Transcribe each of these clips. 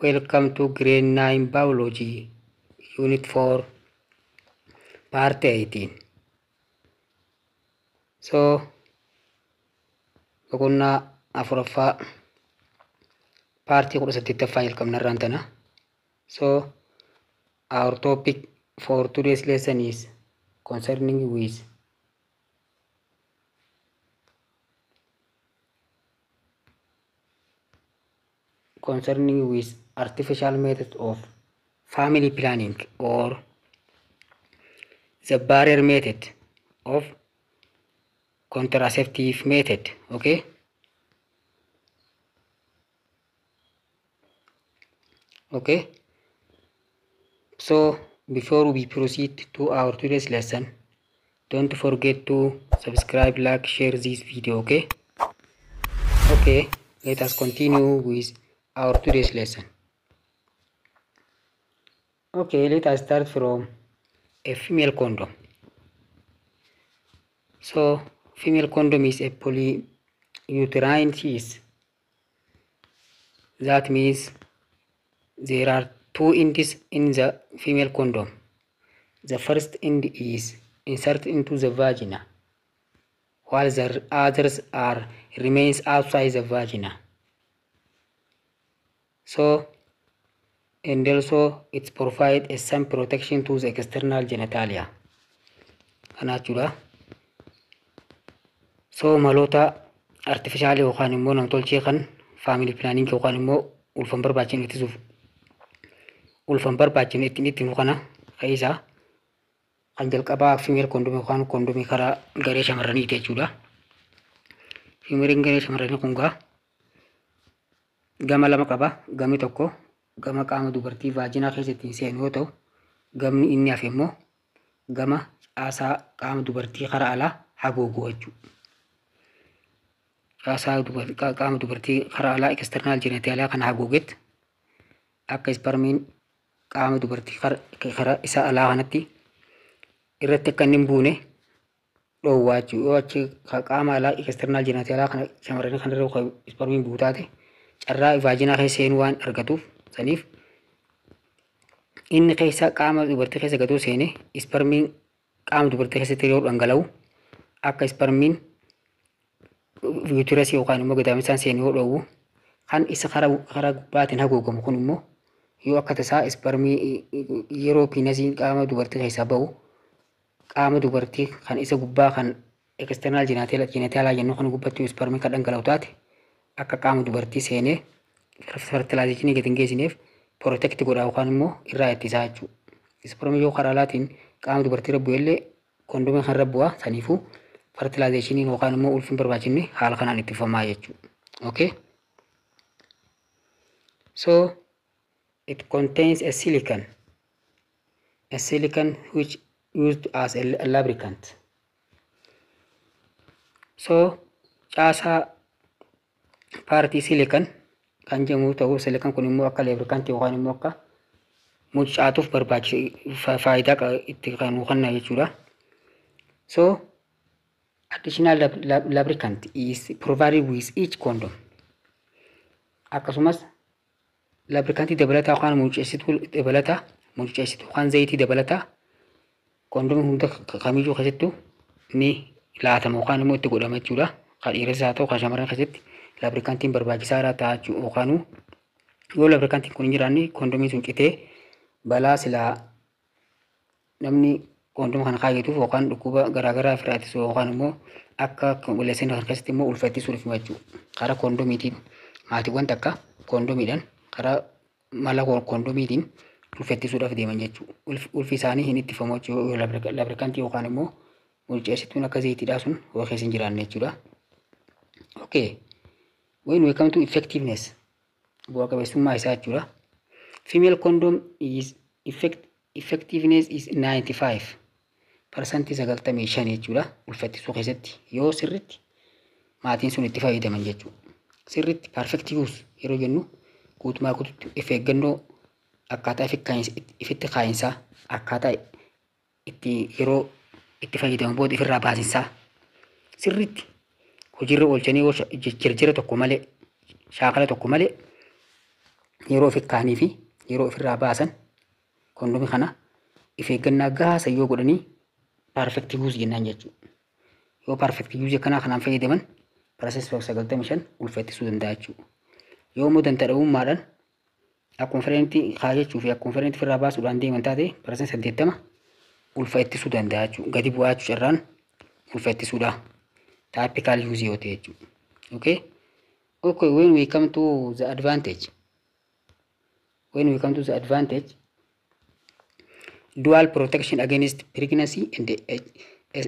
Welcome to grade 9 biology unit 4 part 18. So boqonnaa afuraffaa paartii 18ffaa jalqabna irraan tana. So our topic for today's lesson is concerning with artificial method of family planning or the barrier method of contraceptive method. Okay, okay, so before we proceed to our today's lesson, don't forget to subscribe, like, share this video. Okay, okay, let us continue with our today's lesson. Okay, let us start from a female condom. So female condom is a polyurethane sheath. That means there are two ends in the female condom. The first end is inserted into the vagina, while the others are remains outside the vagina. So, and also it provides a some protection to the external genitalia. Kana jechuudha. So maloota artificial yookaan immoo namtolchee kan family planning yookaan immoo ulfan barbaachifne ittisuuf ulfan barbaachifne ittiin ittiin kana keessaa kan jalqabaa female condom yookaan kondomii karaa garee shamarraniiti jechuudha. Female garee shamarranii kun gaa gama lama qaba. Gamni tokko gama qaama dubartii vaajinaa keessa ittiin seenu yoo ta'u, gamni inni hafe immoo gama caasaa qaama dubartii karaa alaa haguugu jechuudha. Caasaa qaama dubartii karaa alaa external genitalia kana haguugetti akka isparmiin qaama dubartii karaa isa alaa kanatti irratti akka inni hin buune dhoowwaa jechuudha. Yoo achi qaama alaa external genitalia kana shamarranii kanarra isparmiin buutaate carraa vaajinaa keessa seenuu waan argatuuf saniif inni keessa qaama dubartii keessa gadoo seene isparmiin qaama dubartii keessatti yeroo dhangala'u akka isparmiin uterus yookaan immoo gadaamessaan seene yoo dhoowwu kan isa karaa gubbaatiin haguugamu kun immoo yoo akka tasaa isparmii yeroo piinasiin qaama dubartii keessaa ba'u qaama dubartii kan isa gubbaa kan external genitalia jennu kan gubbatti isparmii kan dhangala'u taate akka qaama dubartii seenee fertilization gadi hin geessineef protect godha yookaan immoo irraa ittisaa jechuudha. Isparmii yoo karaa alaatiin qaama dubartii irra bu'e illee kondomii kan irra bu'a saniifuu fertilization yookaan immoo ulfi hin barbaachifne haala kanaan ittifamaa jechuudha. Okay? So it contains a silicon which used as a lubricant. So caasaa paartii silicon kan jedhamu ta'u silicon kun immoo akka lubricant yookaan immoo akka mucaatuuf barbaachisu faayidaa itti kan kenna jechuudha. So additional lubricant is provided with each condom. Akkasumas lubricantii dabalataa yookaan muceessituu dabalataa muceessituu yookaan zayitii dabalataa kondomii hunda kamiyyuu keessattuu ni laatama yookaan immoo itti godhama jechuudha. Kan dhiirris haa ta'u kan shamarran keessatti lubricantiin barbaachisaadha ta'a jechuudha. Yookaan yoo lubricantiin kun hin jiraanne kondomiin sun citee balaa silaa namni kondoma kana kaayyatuuf yookaan dhukkuba garaagaraa ofirraa ittisu yookaan immoo akka qulqulleessina kana keessatti immoo ulfa ittisuuf jechuudha. Karaa kondomiitiin maatiiwwan takka kondomiidhaan karaa mala kondomiitiin ulfa ittisuudhaaf deeman jechuudha. Ulfi isaanii hin ittifamu jechuudha. Lubricantii yookaan immoo muceessituun akka zayitiidhaa sun yoo keessa hin jiraanne jechuudha. Okay. When we come to effectiveness, bu'aa qabeessummaa isaa jechuudha. Female condom is effectiveness is 95% 95 jechuudha. Ulfa ittisuu keessatti yoo sirritti maatiin sun itti fayyadaman jechuudha. Sirritti perfect use yeroo jennu guutumaa guututti of eeggannoo akkaataa ifitti kaayinsaa akkaataa itti yeroo itti fayyadaman booda ofirraa baasinsaa sirritti hojiirra oolchanii yoo jirjira tokko malee shaakala tokko malee Yeroo ofi kaanii fi yeroo ofirraa baasan kondomii kana if eeggannaa gahaa yoo godhanii perfect use jennaan jechuudha. Yoo perfect use akkanaa kanaan fayyadaman 95% ulfa ittisuu danda'a jechuudha. Yoo immoo dantaa dhabummaadhaan akkuma fedhanitti kaayachuu fi akkuma fedhanitti ofirraa baasuudhaan deeman taate 80% ulfa ittisuu danda'a jechuudha. Gadi bu'aa jechuudha carraan ulfa ittisuudha. Typical use yoo ta'e jechuudha. Okay? Okay, when we come to the advantage. When we come to the advantage, dual protection against pregnancy and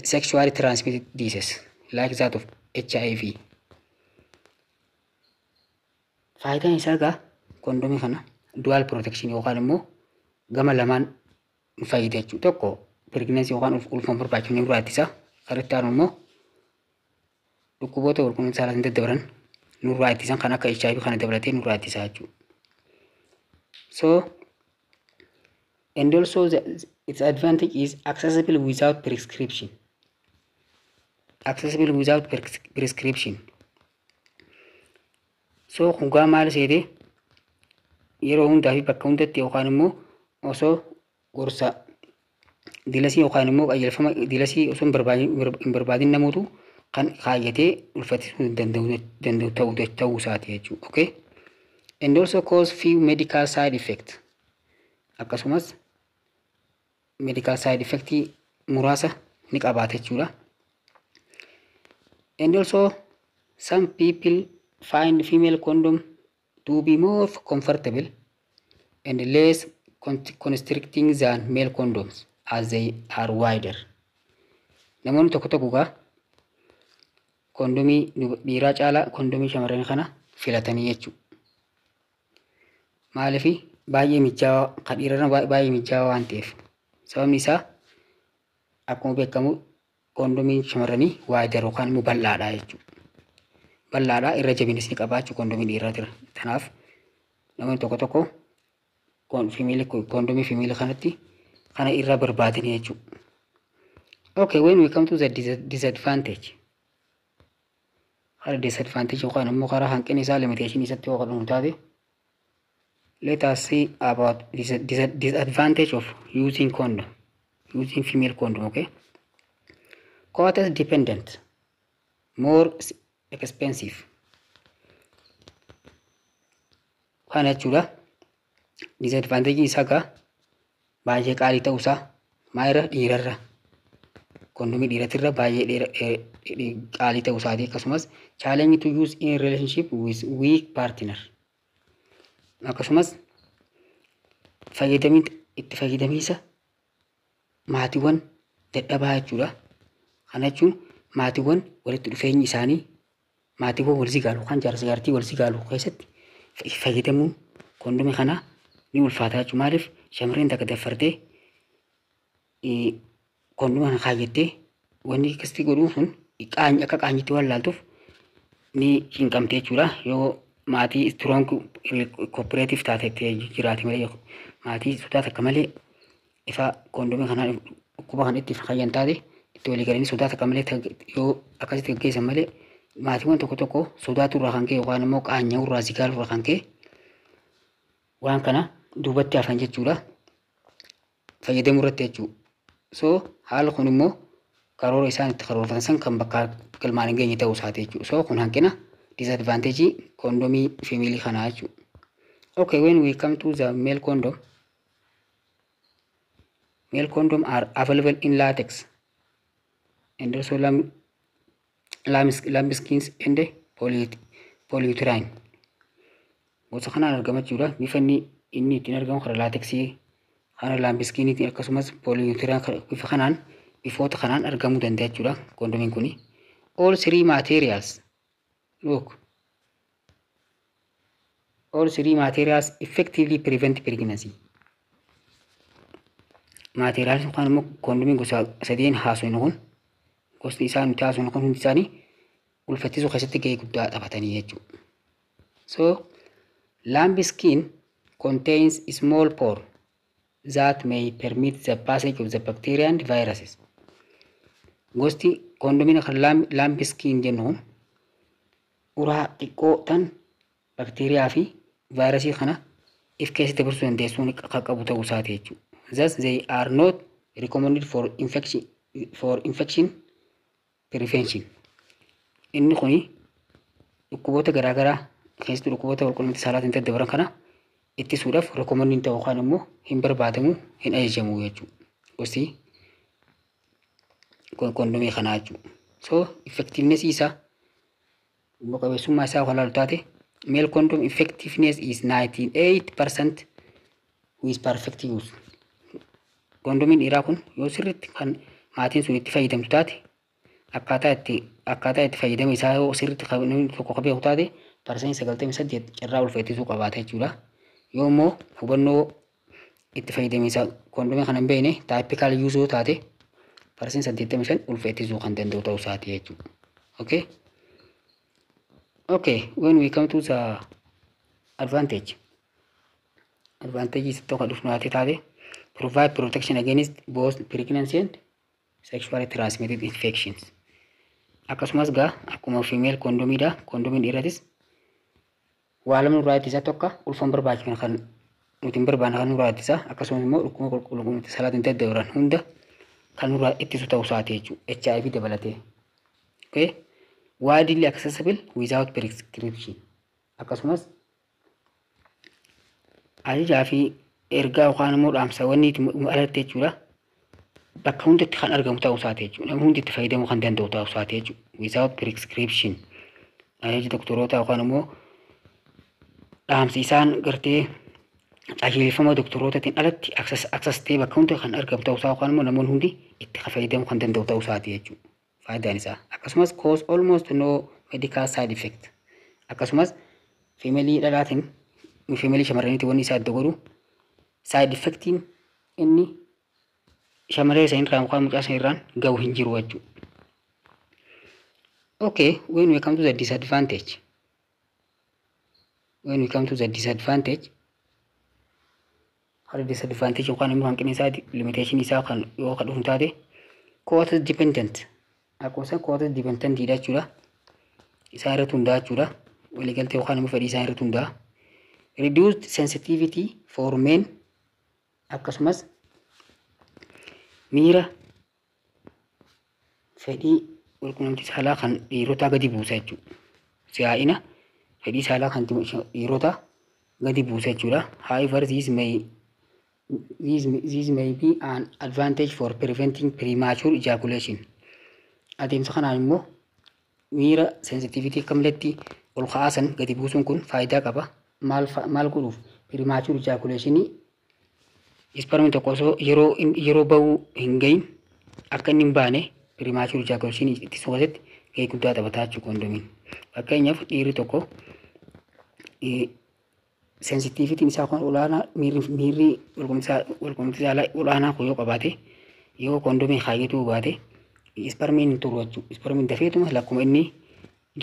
sexually transmitted diseases like that of HIV. Faayidaan isaa egaa kondomii kana dual protection yookaan immoo gama lamaan nu fayyada jechuudha. Tokko, pregnancy yookaan ulfa barbaachifne nurraa ittisa. Karaa itti aanu immoo dhukkuboota walqunnamtii saalaatiin daddabaran nurraa ittisan, kan akka HIV kana dabalatee nurraa ittisa jechuudha. So and also its advantage is accessible without prescription. Accessible without prescription. So kun gaa maal seete, yeroo hundaa fi bakka hundatti yookaan immoo osoo gorsa dilasii yookaan immoo qajeelfama dilasii osoo hin barbaadin namootu kan kaayyatee ulfattisuu danda'u ta'uu isaati jechuudha. Okay? And also cause few medical side effect. Akkasumas medical side effect muraasa ni qabaata jechuudha. And also some people find female condom to be more comfortable and less constricting than male condoms as they are wider. Namoonni tokko tokko gaa kondomii dhiiraa caalaa kondomii shamarranii kana filatanii jechuudha. Maaliif? Baay'ee mijaawaa, kan dhiirarra baay'ee mijaawaa waan ta'eef. Sababni isaa akkuma beekamu kondomiin shamarranii wider yookaan immoo bal'aadha jechuudha. Bal'aadha, irra jabinas ni qabaachuu kondomii dhiiraa. Kanaaf namoonni tokko tokko kondomii female kanatti kana irra barbaadanii jechuudha. Okay, when we come to the disadvantage. Karaa disadvantage yookaan immoo karaa hanqina isaa, limitation isatti yoo kadhannu taate, let us see about disadvantage of using condom, using female condom, okay? Coitus dependent, more expensive. Kana jechuudha. Disadvantage isaa gaa baay'ee qaalii ta'uusaa, maalirra? Dhiirarra. Kondomii dhiiratirra baay'ee qaalii ta'uu isaati. Akkasumas challenge to use in relationship with weak partner. Akkasumas fayyadamiin itti fayyadamiinsa maatiiwwan dadhabaa jechuudha. Kana jechuun maatiiwwan walitti dhufeenyi isaanii maatiiwwan wal sigaalu kan jaarsa jaartii wal sigaalu keessatti fayyadamuun kondomii kanaa ni ulfaata jechuudha. Maaliif? Shamarreen takka daffartee kondomii kana kaayyattee wanni akkasitti godhuun sun akka qaanyitti waan laaltuuf ni cinqamte jechuudha. Yoo maatii strong cooperative taate jiraate malee, maatii sodaa takka malee ifa kondomii kanaa dhukkuba kana itti fayyan taate, itti walii galanii sodaa takka malee yoo akkasitti gaggeessan malee, maatiiwwan tokko tokko sodaatu irraa kan ka'e yookaan immoo qaanya'uu irraa, zigaaluu irraa kan ka'e waan kana duubatti hafan jechuudha. Fayyadamuu irratti jechuudha. So haala kun immoo karoora isaan itti karoorfatan san kan bakka galmaan hin geenye ta'uu isaati jechuudha. So kun hanqina, disadvantage kondomii female kanaa jechuudha. Okay, when we come to the male condom, male condom are available in latex and also lamb skins and polyurethane. Gosa kanaan argama jechuudha. Bifa inni ittiin argamu karaa latexii kana, lambskiniitiin, akkasumas polyurethane, bifa kanaan, bifoota kanaan argamuu danda'a jechuudha kondomiin kuni. All three materials, look, all three materials effectively prevent pregnancy. Materials yookaan immoo kondomiin gosa sadeen haasofnu kun, gosti isaa nuti haasofnu kun, hundi isaanii ulfattisuu keessatti gahee guddaa taphatanii jechuudha. So lamb skin contains small pore that may permit the passage of the bacteria and viruses. Gosti kondomiin kan lamb skin jennu kun uraa xiqqoo tan bakteeriyaa fi vaayirasii kana if keessatti dabarsuu dandeessuun kan qabu ta'uu isaati jechuudha. Thus they are not recommended for infection prevention. Inni kuni dhukkuboota garaagaraa, keessattuu dhukkuboota walqunnamtii saalaatiin daddabaran kana ittisuudhaaf recommended ta'uu yookaan immoo hin barbaadamu, hin ajajamu jechuudha. Gosti kondomii kanaa jechuudha. So effectiveness isaa, bu'a qabeessummaa isaa kan ilaalu taate, male condom effectiveness is 98% with perfect use. Kondomiin dhiiraa kun yoo sirriitti kan maatiin sun itti fayyadamtu taate, akkaataa itti fayyadama isaa yoo sirriitti namni tokko beeku taate, 98% carraa ulfa ittisuu qabaata jechuudha. Yoo immoo hubannoo itti fayyadama isaa kondomii kana hin beekne, typical use yoo taate, 85% ulfa ittisuu kan danda'u ta'uu isaati jechuudha. Okay? Okay, when we come to the advantage. Advantage is tokko dhufnu taate, provide protection against both pregnancy and sexually transmitted infections. Akkasumas gaa akkuma female kondomiidha. Kondomiin dhiiratis waa lama nurraa ittisa. Tokko, ulfa hin barbaachifne kan nuti hin barbaanne kan nurraa ittisa. Akkasumas immoo dhukkuba qulqullina saalaatiin daddabaran hunda kan nurraa ittisu ta'uu isaati jechuudha. HIV dabalatee. Okay? Widely accessible without prescription. Akkasumas ajajaa fi ergaa yookaan immoo dhaamsawwan alatti jechuudha. Bakka hundatti kan argamu ta'uu isaati jechuudha. Namni hundi itti fayyadamuu kan danda'u ta'uu isaati jechuudha. Without prescription. Ajaja doktoroota yookaan immoo dhaamsi isaan gartee qajeelfama doktorootaatiin alatti access ta'ee bakka hunda kan argamu ta'uu isaa yookaan immoo namoonni hundi itti fayyadamuu kan danda'u ta'uu isaati jechuudha. Faayidaan isaa. Akkasumas cause almost no medical side effect. Akkasumas female dhalaatiin female shamarraniitti wanni isaa adda godhu, side effectiin inni shamarree isa irraan yookaan mucaa isa irraan gahu hin jiru jechuudha. Okay, when we come to the disadvantage, when we come to the disadvantage, haala disadvantage yookaan immoo hanqinni isaa, limitation isaa kan yoo kan dhufu taate, coitus dependent. Akkuma isaan coitus dependent jechuudha. Isaa irratti hundaa jechuudha. Waliigaltee yookaan immoo fedhii isaa irratti hundaa. Reduced sensitivity for men, akkasumas miira fedhii walqunnamtii saalaa kan dhiirotaa gadi buusa jechuudha. Si'aa'ina fedhii saalaa kan dhiirotaa gadi buusa jechuudha. However, this may be an advantage for preventing premature ejaculation. Adeemsa kanaan immoo miira sensitivity akka malatti ol ka'aasan gadi buusuun kun faayidaa qaba. Maal godhuuf? Premature ejaculation, ispermiin tokko osoo yeroo bahuu hin gahin akka inni hin baane premature ejaculation ittisuu keessatti gahee guddaa taphataa jechuudha kondomiin. Fakkeenyaaf, dhiirri tokko sensitivityn isaa kun olaanaa, miirri walqunnamtii saalaa olaanaa kun yoo qabaate, yoo kondomii kaayyatuu baate, ispermiin hin turu jechuudha. Ispermiin dafeetuma lakkuma inni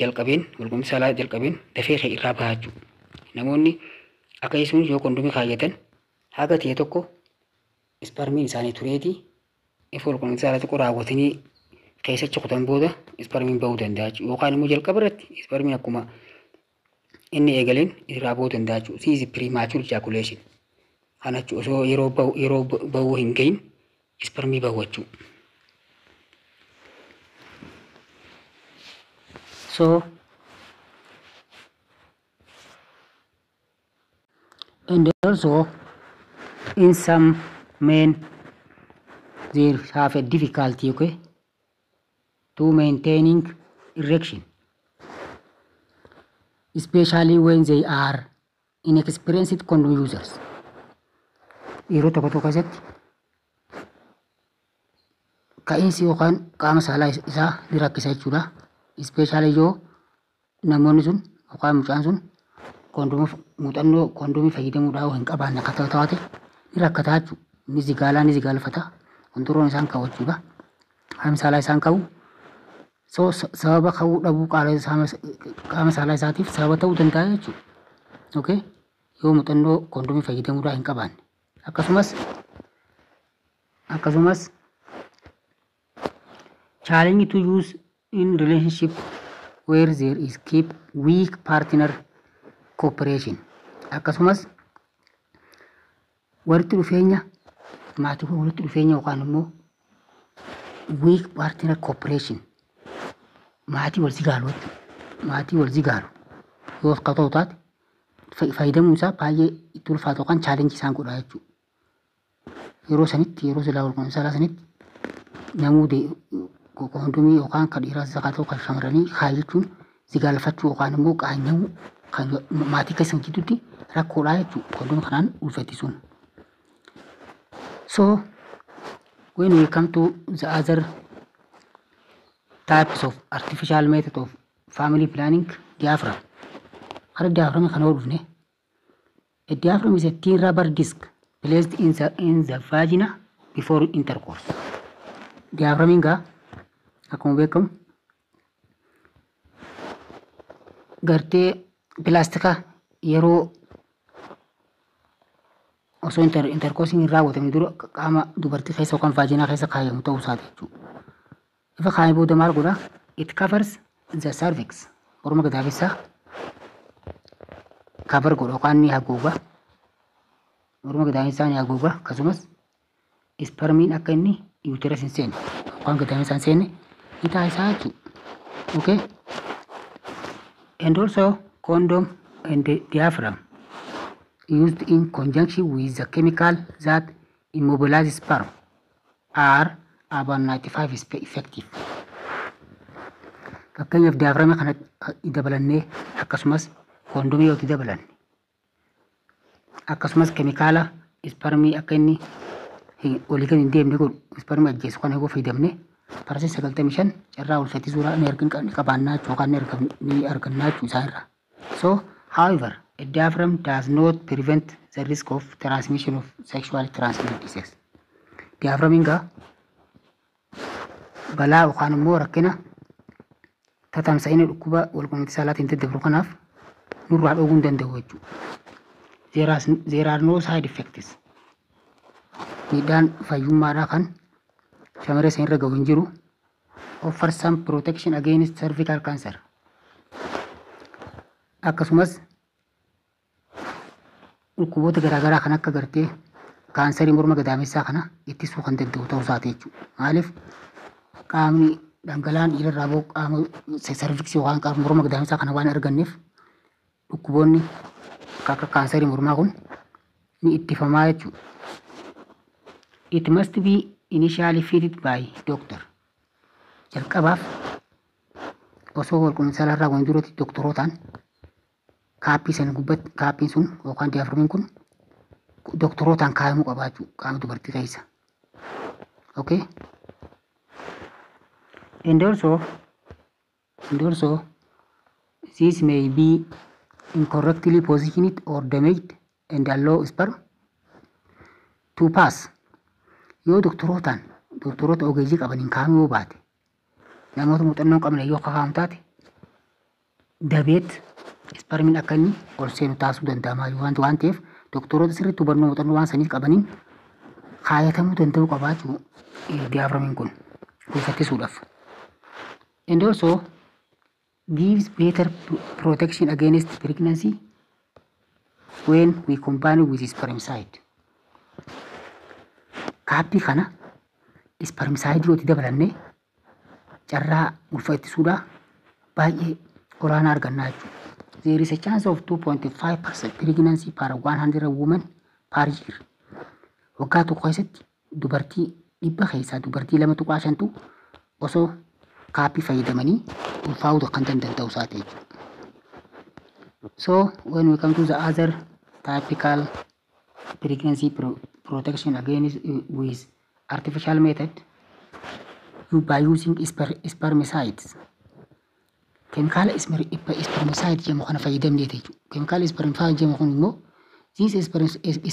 jalqabeen, walqunnamtii saalaa jalqabeen, dafee irraa baha jechuudha. Namoonni akka jechuun yoo kondomii kaayyatan haga ta'e tokko ispermiin isaanii tureetii ifa walqunnamtii saalaa xiqqoo raawwatanii keessachi kutan booda ispermiin bahuu danda'a jechuudha. Yookaan immoo jalqaba irratti ispermiin akkuma inni eegaleen irraa bahuu danda'a jechuudha. This is premature ejaculation. Kana jechuun osoo yeroo bahuu hin gahin ispermii bahu jechuudha. So and also in some men they have a difficulty, okay, to maintaining erection, especially when they are inexperienced condom users. Yeroo tokko tokko keessatti ka'iinsi yookaan qaama saalaa isaa ni rakkisa jechuudha. Especially yoo namoonni sun yookaan mucaan sun kondomii, muuxannoo kondomii fayyadamuudhaan hin qabaanne akka taate, ni rakkataa jechuudha. Ni zigaalaa, ni zigaalfata. Control isaan qabu jechuudha. Qaama saalaa isaan qabu. So sababa ka'uu dhabuu qaama saalaa isaatiif sababa ta'uu danda'a jechuudha. Okay? Yoo muuxannoo kondomii fayyadamuudhaan hin qabaanne. Akkasumas challenge to use in relationship where there is keep weak partner cooperation. Akkasumas Walitti dhufeenya maatiiwwan, walitti dhufeenya yookaan immoo weak partner cooperation, maatii wal zigaalu jechuudha. Maatii wal zigaalu yoo akka ta'u taate, fayyadamuun isaa baay'ee itti ulfaatu yookaan challenge isaan godha jechuudha. Yeroo sanitti, yeroo silaa wal quunnamtii saalaa sanitti, namuu koondomii yookaan kan dhiiraas haa ta'u kan shamarranii kaayyachuun zigaalfachuu yookaan immoo qaanya'uu kan maatii keessan jidduutti rakkoodha jechuudha. Koondomii kanaan ulfattisuun. So when we come to the other types of artificial method of family planning, diaphragm. Kara diaphragm kana yoo dhufne, a diaphragm is a thin rubber disc placed in the vagina before intercourse. Diaphragm gaa akkuma beekamu gartee pilaastika yeroo osoo intercourse hin raawwatamne dura qaama dubartii keessa yookaan vagina keessa kaayyamu ta'uu isaati jechuudha. Ifa kaayee booda maal godhaa? It covers the cervix. Morma gadaamessaa cover godha yookaan ni haguuga. Morma gadaamessaa ni haguuga, akkasumas isparmiin akka inni uterus hin seenne yookaan gadaamessaa hin seenne ni taasisaa jechuudha. Okay? And also condom and the diaphragm used in conjunction with the chemical that immobilizes sperm are about 95 effective. Fakkeenyaaf, diaphragm kana dabalannee, akkasumas koondomii yoo itti dabalanne, akkasumas keemikaala isparmii akka inni olii gadi hin deemne godhu, isparmii ajjeesu kana yoo fayyadamne, 95% carraa ulfa ittisuudhaa ni qabaannaa jechuu yookaan ni argannaa jechuu isaan irraa. So, however, a diaphragm does not prevent the risk of transmission of sexually transmitted disease. Diaphragmiin gaa balaa yookaan immoo rakkina tatamsa'ina dhukkuba walqunnamtii saalaatiin daddabru kanaaf nurraa dhoowwuu hin danda'u jechuudha. There are no side effects. Miidhaan fayyummaadhaa kan shamarree san irra gahu hin jiru. Offer some protection against cervical cancer. Akkasumas dhukkuboota garaagaraa kan akka gartee kaansarii morma gadaamessaa kana ittisuu kan danda'u ta'uu isaati jechuudha. Maaliif, qaamni dhangala'aan dhiirarraa bahu qaama cervix yookaan qaama morma gadaamessaa kana waan arganneef, dhukkuboonni akka kaansarii mormaa kun ni ittifamaa jechuudha. It must be initially fitted by doctor. Jalqabaaf osoo walqunnamtii saalaa raawwan duratti doktorootaan kaappii san gubbatti, kaappiin sun yookaan diaphragmiin kun doktorootaan kaayamuu qaba jechuudha qaama dubartii keessa. Okay? And also this may be incorrectly positioned or damaged and allow sperm to pass. Yoo doktorootaan, doktoroota ogeeyyii qabaniin kaa'amuu yoo baate, namoota muuxannoo hin qabne yoo kaa'amu taate, dabeet isparmiin akka inni ol seenu taasisuu danda'ama waan ta'eef, doktoroota sirriitti hubannoo muuxannoo waan saniif qabaniin kaayatamuu danda'uu qabaa jechuudha diaphragmiin kun ulfattisuudhaaf. And also gives better protection against pregnancy when we combine with spermicide. Kaappii kana spermicide yoo itti dabalanne, carraa ulfa ittisuudhaa baay'ee olaanaa argannaa jechuudha. There is a chance of 2.5% pregnancy per 100 women per year. Waggaa tokko keessatti dubartii 100 keessaa dubartii 2.5tu osoo kaappii fayyadamanii ulfaa'uu kan danda'an ta'uu isaati jechuudha. So when we come to the other typical pregnancy protection against with artificial method, you by using spermicides. Keemikaala spermicide jedhamu kana fayyadamnee jechuudha. Keemikaala spermicide jedhamu kun immoo, these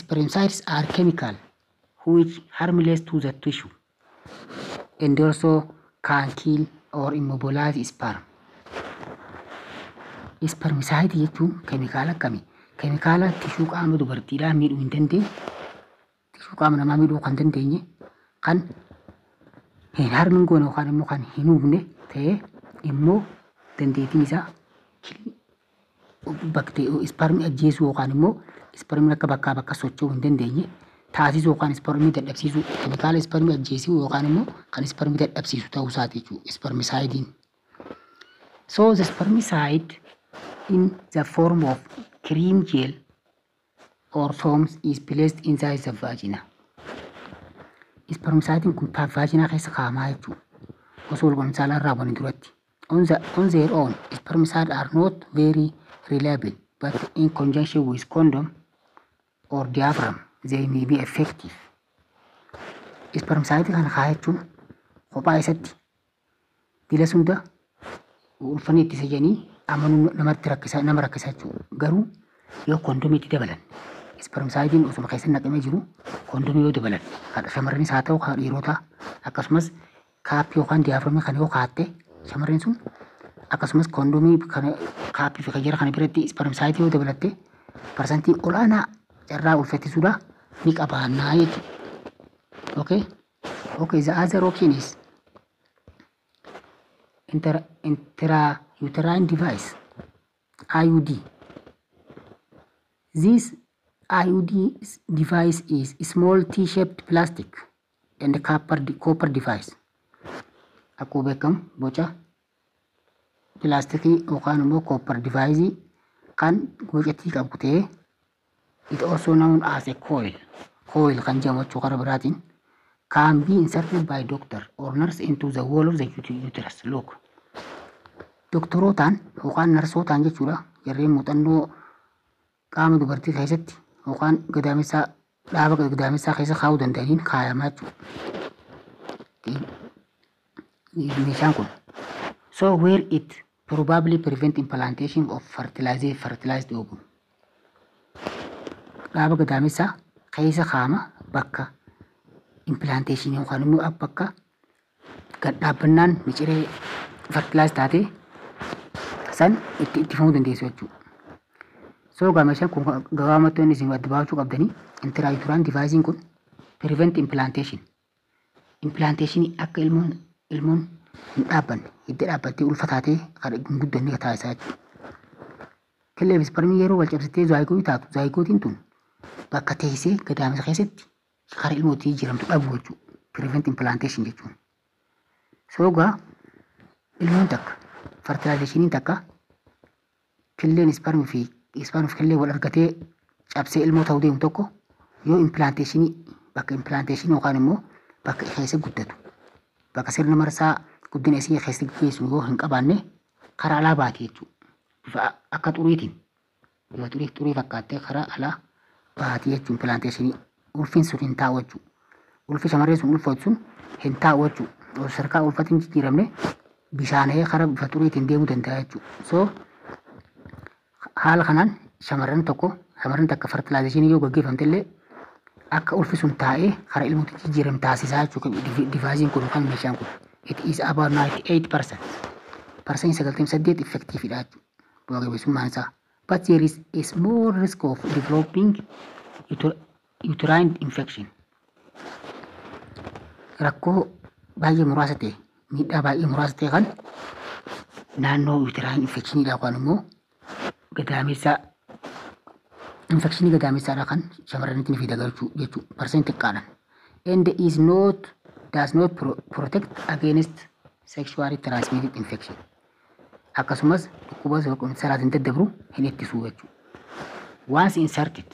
spermicides are chemical which harmless to the tissue and also can kill or immobilize sperm. Spermicide jechuun keemikaala akkamii? Keemikaala tishuu qaama dubartiidhaa miidhuu hin dandeenye, tishuu qaama namaa miidhuu kan dandeenye, kan hin harmi goone yookaan immoo kan hin hubne ta'ee, immoo dandeettiin isaa baktee isparmii ajjeesuu yookaan immoo isparmiin akka bakkaa bakka socho'uu hin dandeenye Taasisuu yookaan isparmii dadhabsiisuu, keemikaala isparmii ajjeesuu yookaan immoo kan isparmii dadhabsiisu ta'uu isaati jechuudha spermicideiin. So the spermicide in the form of cream, gel or foams is placed inside the vagina. Spermicideiin kun vagina keessa kaa'amaa jechuudha. Osoo wal saalaa raawwanii duratti. On their own, spermicide are not very reliable, but in conjunction with condom or diaphragm, they may be effective. Spermicide kana kaayachuun kophaa isatti dila hunda ulfanni ittisa jedhanii amanuu namatti rakkisa, nama rakkisa jechuudha. Garuu yoo kondomii itti dabalan, spermicideiin osuma keessa naqamee jiru kondomii yoo dabalan, kan shamarranis haa ta'u kan dhiirotaa, akkasumas cupii yookaan diaphragmii kana yoo kaatte shamarreen sun, akkasumas kondomii kana cupii fi kayyara kana biratti spermicideii yoo dabalatte, parsantii olaanaa carraa ulfattisuudha ni qabaannaa jechuudha. Okay? Okay, the other option is intrauterine device, IUD. This IUD device is a small T-shaped plastic and copper device. Akkuma beekamu boca pilaastikii yookaan immoo copper device kan boca T qabu ta'ee, it also known as a coil. Coil kan jedhamu jechuu karaa biraatiin can be inserted by doctor or nurse into the wall of the uterus. Look. Doktorootaan yookaan narsootaan jechuudha. Jarreen muuxannoo qaama dubartii keessatti yookaan gadaamessaa, dhaaba gadaamessaa keessa kaa'uu danda'aniin kaayamaa jechuudha. Meeshaan kun. So where it probably prevent implantation of fertilized ovum. Dhaaba gadaamessaa keessa kaa'ama, bakka implantation yookaan immoo bakka gad dhaabbannaan miciree fertilized taatee san itti ittifamuu dandeessu jechuudha. So egaa meeshaan kun gabaabumatti wanni isin adda baafachuu qabdanii, intrauterine deviceiin kun prevent implantation. Implantation akka ilmoon hin dhaabbanne, hidda dhaabbattee ulfa taatee kan hin guddanne taasisaa jechuudha. Killee fi isparmii yeroo wal cabsitee zygoteii taatu, zygoteiin tun bakka teessee gadaamisa keessatti karaa ilmootti jijjiiramtu dhabu jechuudha. Prevent implantation jechuun. So egaa ilmoon takka, fertilizationiin takka, killeen isparmii fi killee wal argatee cabsee ilmoo ta'uu deemu tokko yoo implantationii, bakka implantationii yookaan immoo bakka keessa guddatu, bakka sirna marsaa guddina isii keessa geessu yoo hin qabaanne, karaa alaa baati jechuudha. Bifa akka xuriitiin, bifa xurii fakkaattee karaa alaa baati jechuun implantationii ulfiin sun hin taa'u jechuudha. Ulfi shamarree sun ulfootu sun hin taa'u jechuudha. Osoo sadarkaa ulfatti hin jijjiiramne bishaanee karaa bifa xuriitiin deemuu danda'a jechuudha. So haala kanaan shamarran tokko, shamarran takka fertilizationii yoo gaggeeffamte illee akka ulfi sun taa'ee karaa ilmootti jijjiiramu taasisaa jechuudha deviceiin kun yookaan meeshaan kun. It is about 98%. Parsantii 98 effectiveidha jechuudha. Bu'aa qabeessummaan isaa. But there is a small risk of developing uterine infection. Rakkoo baay'ee muraasa ta'e, miidhaa baay'ee muraasa ta'e kan naannoo uterine infectioniidha yookaan immoo gadaamessaa, infectionii gadaamessaadha kan shamarranitti ni fida jechuudha. Parsantii xiqqaadhaan. And is not does not protect against sexually transmitted infection. Akkasumas dhukkuba saalaatiin daddabru hin ittisu jechuudha. Once inserted,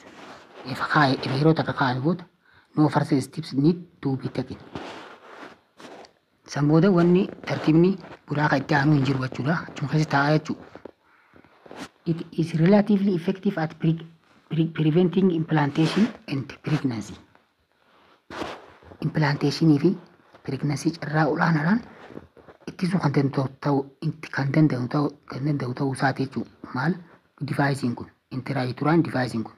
if kaa'e, if yeroo takka kaa'ame booda, no further steps need to be taken. San booda wanni tartiibni buraa kan itti aanu hin jiru jechuudha. Achuma keessa taa'aa jechuudha. It is relatively effective at preventing implantation and pregnancy. Implantationii fi pregnancy carraa olaanaadhaan ittisuu kan danda'u ta'uu isaati jechuudha. Maal deviceiin kun? Intrauterine deviceiin kun.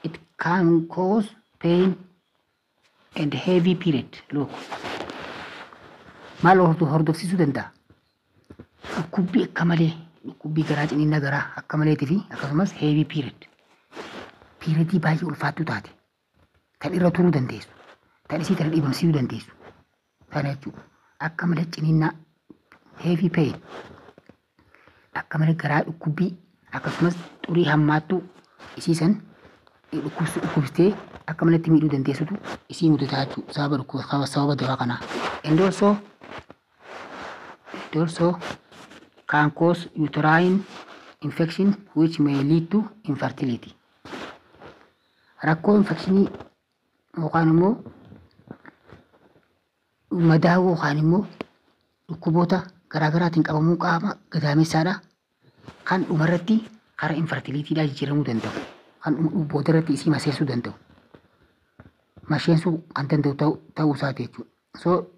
It can cause pain and heavy period. Look. Maal hordofsiisuu danda'a? Dhukkubbii akka malee, dhukkubbii garaa, ciniinna garaa akka maleetii fi akkasumas heavy period. Periodii baay'ee ulfaattuu taate. Kan irra turuu dandeessu. Kan isii tana dhibamsiisuu dandeessu. Kana jechuudha. Akka malee ciniinnaa, heavy pain. Akka malee garaa dhukkubbii, akkasumas xurii hammaattuu isii san dhukkubsitee Akka malatti miidhuu dandeessutu isii mudataa jechuudha sababa dhukkuba sababa dawaa kanaa. And also can cause uterine infection, which may lead to infertility. Rakkoo infekshinii yookaan immoo madaa'uu yookaan immoo dhukkuboota garaagaraatiin qabamuu qaama gadameessaadha. Kan dhumarratti karaa infertilitydhaa jijjiiramuu danda'u. Kan boodarratti isii maseessuu danda'u. Masheensuu kan danda'u ta'uu isaati jechuudha. So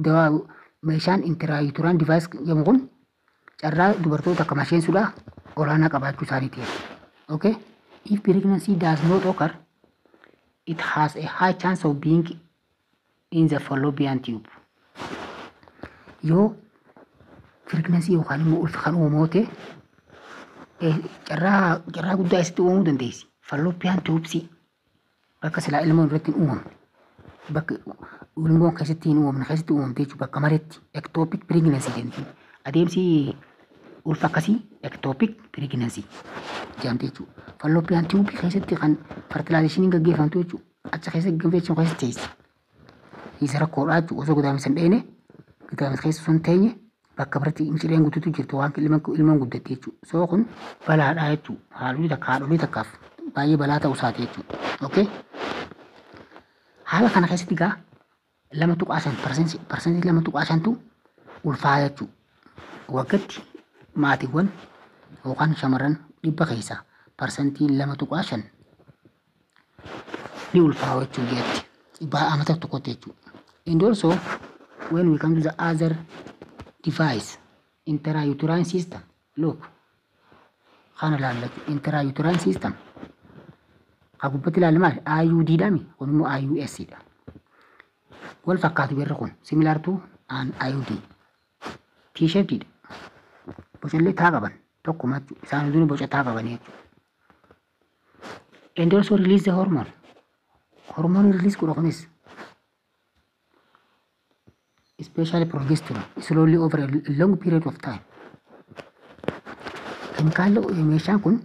dawaa meeshaan intrauterine device jedhamu kun carraa dubartoota akka masheensuudhaa olaanaa qabaachuu isaaniiti jechuudha. Okay? If pregnancy does not occur, it has a high chance of being in the fallopian tube. Yoo pregnancy yookaan immoo ulfi kan uumamu ta'e, carraa guddaa isitti uumamuu dandeessi. Fallopian tubes, bakka silaa ilmoon irratti hin uumamne, bakka ilmoon keessatti hin uumamne keessatti uumamte jechuudha, bakka maretti ectopic pregnancy jedhamti. Adeemsi ulfa akkasii ectopic pregnancy jedhamti jechuudha. Fallopian tube keessatti kan fertilizationiin gaggeeffamtu jechuudha. Achi keessa gaggeeffamu keessatti teessi. Isa rakkoodha jechuudha. Osoo gadaamessa hin dheene, gadaamessa keessa osoo hin teenye, bakka biratti micireen guutuutu jirtu waan ilmoon guddatte jechuudha. So kun balaadha jechuudha. Haadholii takka haadholii takkaaf baay'ee balaa ta'uu isaati jechuudha. Okay? Haala kana keessatti gaa 2.5, 2.5% ulfaa jechuudha. Waggaatti maatiiwwan yookaan shamarran 100 keessaa 2.5% ni ulfaa'u jechuudha jetti. Amata tokkotti jechuudha. And also, when we come to the other device, intrauterine system, look, kana ilaallatu intrauterine system. Ka gubbatti ilaalle maali? IUD dhami, kun immoo IUS dha. Wal fakkaatu jarri kun, similar to an IUD. T-shaped dha. Bocallee taa qaban tokkuma jechuudha. Isaan hundinuu boca taa qaban jechuudha. And also release the hormone. Hormone release godha kunis. Especially progesterone, slowly over a long period of time. Keemikaalli meeshaan kun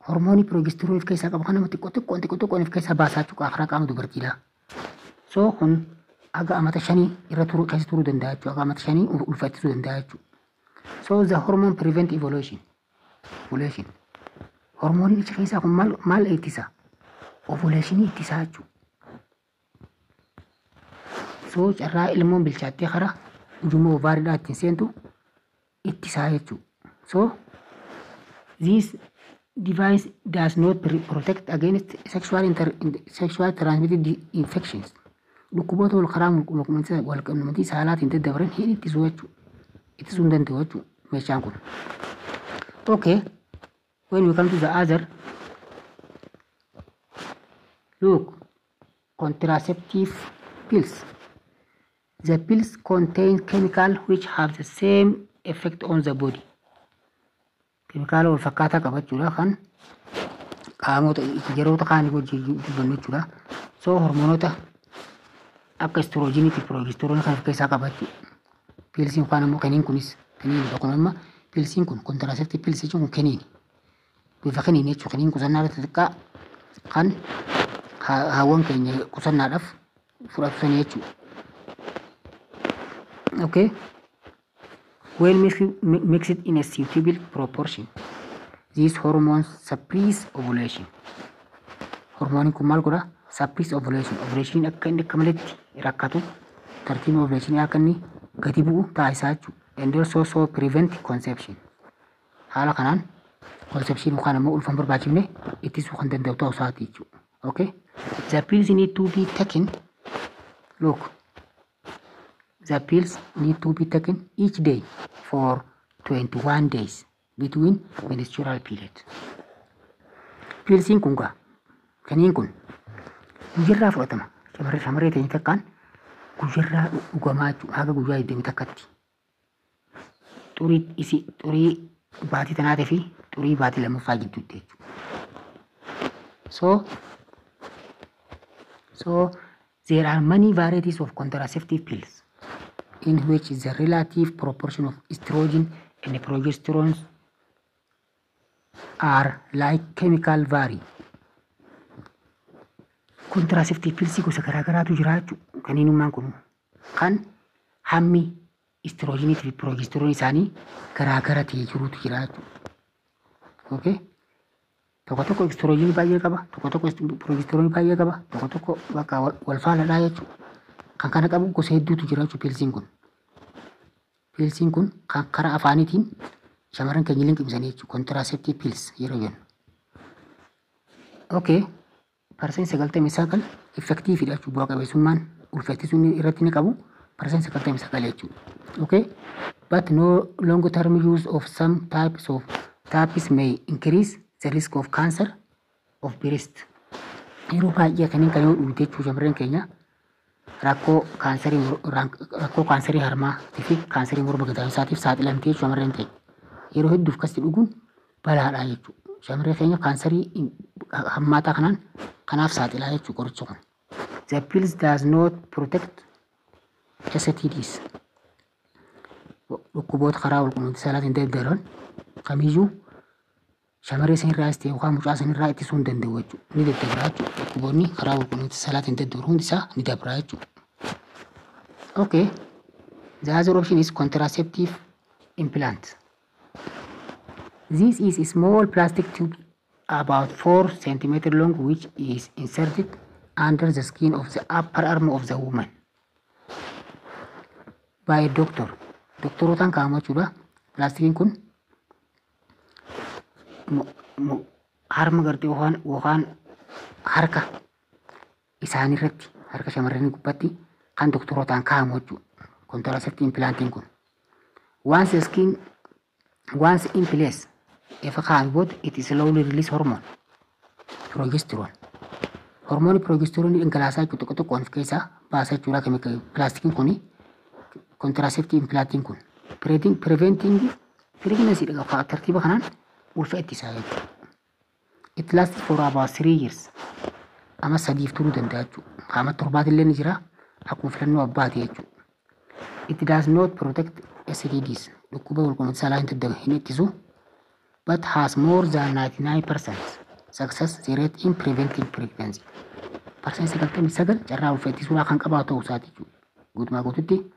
hormoonii progesterone of keessaa qabu kan nama xiqqoo xiqqoon xiqqoo xiqqoon of keessaa baasaa jechuudha karaa qaama dubartiidha. So kun aga amata 5 irra turuu keessa turuu danda'a jechuudha. Aga amata 5 ulfa ittisuu danda'a jechuudha. So the hormone prevent evolution. Ovulation. Hormooniin achi keessaa kun maal maal ittisa? Ovulationii ittisaa jechuudha. So carraa ilmoon bilchaattee karaa ujummoo ovaariidhaa ittiin seentu ittisaa jechuudha. So this device does not protect against sexual transmitted infections. Dhukkuboota wal karaa wal quunnamtii saalaatiin daddabran hin ittisu jechuudha. Ittisuu hin danda'u jechuudha meeshaan kun. Okay. When we come to the other, look, contraceptive pills. The pills contain chemical which have the same effect on the body. Keemikaala wal fakkaataa qaba jechuudha kan qaamota yeroota kaanii wajjin dubbannu jechuudha. So hormoonota akka estrogenii fi progesterone kan of keessaa qaba jechuudha. Pillsiin yookaan immoo kaniin kunis kaniin kun amma pillsiin kun, contraceptive pills jechuun kun kaniini. Bifa kaniin jechuudha. Kaniin qusannaa irratti xiqqaa kan haawwan keenya qusannaadhaaf fudhatu sanii jechuudha. Okay. When mixed in a suitable proportion, these hormones suppress ovulation. Hormooniin kun maal godha? Suppress ovulation. Ovulation akka inni akka maletti rakkatu, tartiibni ovulation akka inni gadi bu'u taasisaa jechuudha. And also so prevent conception. Haala kanaan conception yookaan immoo ulfa hin barbaachifne ittisuu kan danda'u ta'uu isaati jechuudha. Okay? The pills need to be taken. Look, the pills need to be taken each day for 21 days between menstrual period. Pillsiin kun gaa kaniin kun guyyarraa fudhatama. Shamarree ta'anii takkaan guyyarraa dhugamaa jechuudha haga guyyaa 21tti. Xurii isi xurii baatii tanaatii fi xurii baatii lammaffaa gidduutti jechuudha. So there are many varieties of contraceptive pills in which the relative proportion of estrogen and progesterone are like chemical vary. Contraceptive pillsii gosa garaagaraatu jira jechuudha. Kaniinummaan kun kan hammi estrogenii fi progesterone isaanii garaagara ta'ee jirutu jira jechuudha. Okay? Tokko tokko estrogenii baay'ee qaba, tokko tokko progesterone baay'ee qaba, tokko tokko bakka wal faaladhaa jechuudha. Kan kana qabu gosa hedduutu jira jechuudha pillsiin kun. Pillsiin kun kan karaa afaaniitiin shamarran keenya liqimsanii jechuudha. Contraceptive pills yeroo jennu. Okay. 99% effectiveidha jechuudha. Bu'aa qabeessummaan ulfa ittisuu irratti ni qabu 99% jechuudha. Okay. But no long term use of some types of types may increase the risk of cancer of breast. Yeroo baay'ee kanneen kan yoo dhugde jechuudha shamarran keenya rakkoo kaansarii harmaa fi kaansarii morma gadaamsaatiif saaxilamtee jechuudha shamarran keenya. Yeroo hedduuf akkasitti dhuguun balaadha jechuudha. Shamarran keenya kaansarii hammaataa kanaan kanaaf saaxilaa jechuudha qorichi kun. The pills does not protect STDs. Dhukkuboota karaa walqunnamtii saalaatiin daddarban kamiyyuu shamarree sanirraas ta'e yookaan mucaa sanirraa ittisuu hin danda'u jechuudha. Ni daddabraa jechuudha. Dhukkuboonni karaa walqunnamtii saalaatiin daddarbu hundi isaa ni dabraa jechuudha. Okay. The other option is contraceptive implant. This is a small plastic tube about 4 centimeter long, which is inserted under the skin of the upper arm of the woman by a doctor. Doktorootaan kaa'amu jechuudha. Pilaastikiin kun harma gartee yookaan harka isaaniirratti, harka shamarranii gubbaatti kan doktorootaan kaa'amu jechuudha. Contraceptive implantiin kun. Once in place, ifa kaa'ame booda, it is slowly release hormone progesterone. Hormoonii progesterone dhangalaasaa jechuudha, tokko tokkoon of keessaa baasa jechuudha pilaastikiin kuni, contraceptive implantiin kun. Preventing pregnancy, tartiiba kanaan ulfa ittisaa jechuudha. It lasts for about 3 years. Amma 3f turuu danda'a jechuudha. Qaama torbaatillee ni jira. Akkuma filannoo abbaati jechuudha. It does not protect STDs. Dhukkuba walqunnamtii saalaa hin ittisu. But has more than 99% success rate in preventing pregnancy. 99% carraa ulfa ittisuudhaa kan qabaatu ta'uu isaati jechuudha. Guutumaa guututti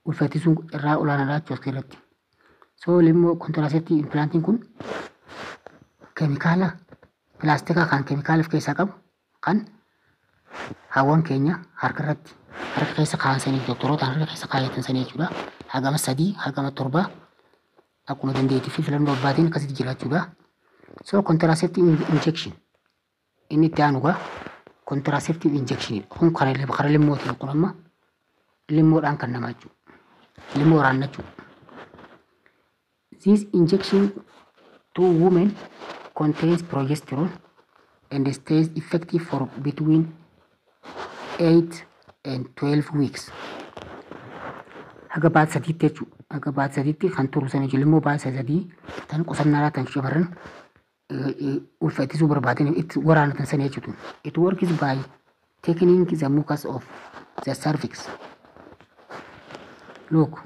ulfa ittisuun carraa olaanaadha jechuudha irratti. So immoo contraceptive implantiin kun keemikaala pilaastikaa kan keemikaala of keessaa qabu kan hawwan keenya harka irratti, harka keessa kaa'an, doktorootaan harka keessa kaayatan sanii jechuudha. Hagama 3 hagama 7 akkuma dandeettii fi filannoo abbaatiin akkasitti jira jechuudha. So contraceptive injection inni itti aanu gaa contraceptive injection kun karaa limmooti. Kun amma limmoodhaan kan nama jechuudha. Limmoo waraannachuu. This injection to women contains progesterone and stays effective for between 8 and 12 weeks. Haga baat 3tti jechuudha. Haga baat 3tti kan turu sana jechuudha. Limmoo baat 3 tan qusannaadhaa tan shamarran ulfa ittisuu barbaadan itti waraanatan sana jechuudha. It works by thickening the mucus of the cervix. Look,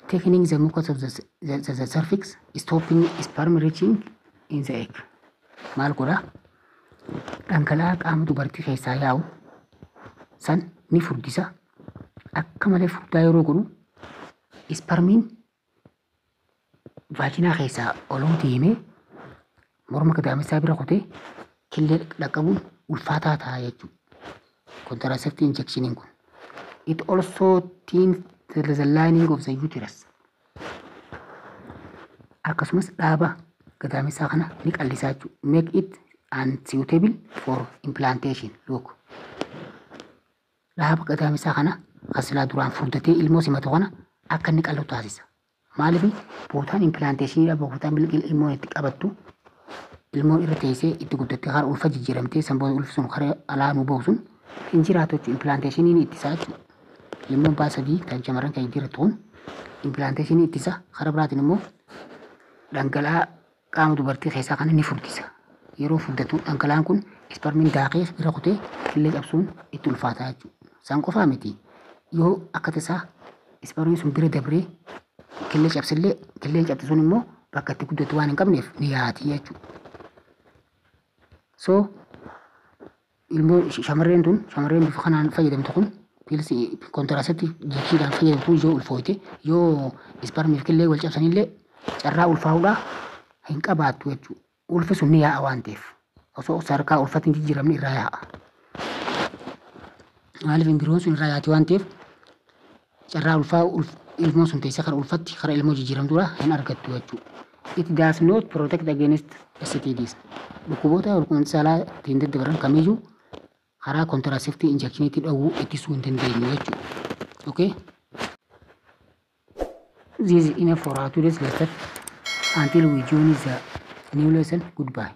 thickening the mucus of the cervix, stopping sperm reaching in the egg. Maal godha? Dhangala'aa qaama dubartii keessaa yaa'u san ni furdisa. Akka malee furdaa yeroo godhu isparmiin vagina keessaa oluu deemee morma gadaamessaa bira kutee killee dhaqqabuun ulfaataa ta'a jechuudha. Contraceptive injectioniin kun. It also thins the lining of the uterus. Akkasumas dhaaba gadaamessaa kana ni qallisaa jechuudha. Make it unsuitable for implantation. Look. Dhaaba gadaamessaa kana kan silaa duraan furdatee ilmoo simatu kana akka inni qal'atu taasisa. Maaliif? Bootaan implantationiidha, bootaan ilmoon itti qabattu, ilmoon irra teessee itti guddattee karaa ulfa jijjiiramtee san booda ulfi sun karaa alaa nu bahu sun hin jiraatu jechuudha. Implantationiin ittisaa jechuudha. Ilmoon baa 3 kan shamarran kan jiraatu kun implantationii ittisa. Karaa biraatiin immoo dhangala'aa qaama dubartii keessaa kana ni furdisa. Yeroo furdatu dhangala'aan kun isparmiin daakee bira kutee killee cabsuun itti ulfaataa jechuudha. San qofaa miti. Yoo akka tasaa isparmiin sun bira dabree killee cabsillee, killeen cabse sun immoo bakka itti guddatu waan hin qabneef ni yaati jechuudha. So Ilmoo shamarreen tun, shamarreen bifa kanaan fayyadamtu kun, pillsii contraceptive injectioniidhaan fayyadamtu, yoo ulfooyte, yoo isparmiif killee wal cabsanillee carraa ulfaa'uudhaa hin qabaattu jechuudha. Ulfi sun ni yaa'a waan ta'eef, osoo sadarkaa ulfatti hin jijjiiramne irraa yaa'a. Maaliif embryoon sun irraa yaati waan ta'eef, carraa ulfaa ilmoon sun teessee kara ulfatti kara ilmoo jijjiiramtuudha hin argattu jechuudha. It does not protect against STDs. Dhukkuboota walqunnamtii saalaatiin daddabaran kamiyyuu karaa contraceptive injectioniitti dhowwuu ittisuu hin dandeenyu jechuudha. Okay? This is enough for our today's lesson. Until we join the new lesson, goodbye.